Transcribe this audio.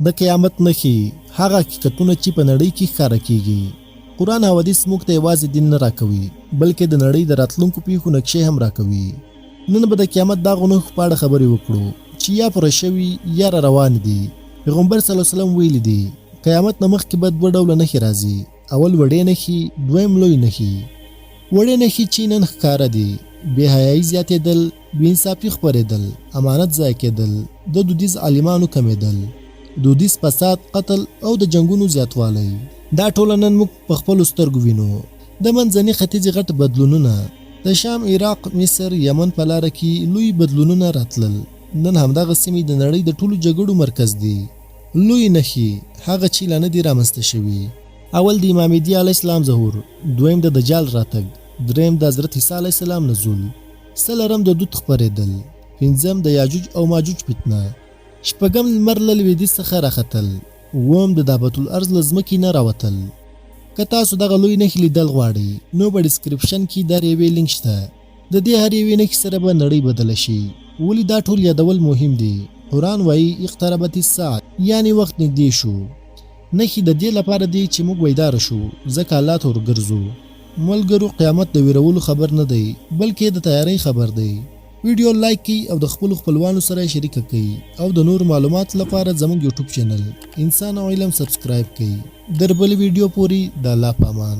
د قیامت نښې، هغه حقیقتونه چې په نړۍ کې ښکاره کیږي. قرآن او حدیث موږ ته یوازې دین نه راکوي، بلکې د نړۍ د راتلونکو پیښو نقشې هم راکوي. نن به د قیامت د هغو نښو په اړه خبرې وکړو چې یا پوره شوي یا را روانې دي. پیغمبر صلی الله علیه وسلم ویلي دي، قیامت نه مخکې به دوه ډوله نښې راځي، اول وړې نښې، دویم لوی نښې. وړې نښې چې نن ښکاره دي، بې حیايي زیاتېدل، بې انصافي خپرېدل، امانت ضایع کېدل، د دودیز عالمانو کمېدل، دودیز فساد، قتل او د جنګونو زیاتوالی. دا ټوله نن موږ په خپلو سترګو وینو. د منځني ختیځ غټ بدلونونه، د شام، عراق، مصر، یمن په لاره کې لوی بدلونونه راتلل. نن همدغه سیمې د نړۍ د ټولو جګړو مرکز دي. لویې نښې، هغه چې لا نه دي رامنځته شوي. اول د امام مهدي علیه السلام ظهور، دویم د دجال راتګ، دریم د حضرت عیسی علیه السلام نزول، څلورم د دود خپرېدل، پنځم د یاجوج او ماجوج فتنه، شپږم لمر له لوېدیځ څخه راختل، اووم د دابة الارض له ځمکې نه راوتل. که تاسو دغه لوی نښې لیدل غواړئ نو په ډیسکریپشن کې د هر یوې لینک شته. د دې هر یوې نښې سره به نړۍ بدله شي. ولې دا ټول یادول مهم دي؟ قرآن وایي اقتربت الساعة یعنې وخت نږدې شو. نښې د دې لپاره دي چې موږ بیداره شو ځکه الله ته ورګرځو. ملګرو قیامت د ویرولو خبر نه دی بلکې د تیارۍ خبر دی. ویډیو لایک کړئ او د خپلو خپلوانو سره یې شریکه کړئ او د نورو معلوماتو لپاره زموږ یوټیوب چینل انسان او علم سبسکرایب کړئ. در بلې ویډیو پورې د الله په امان.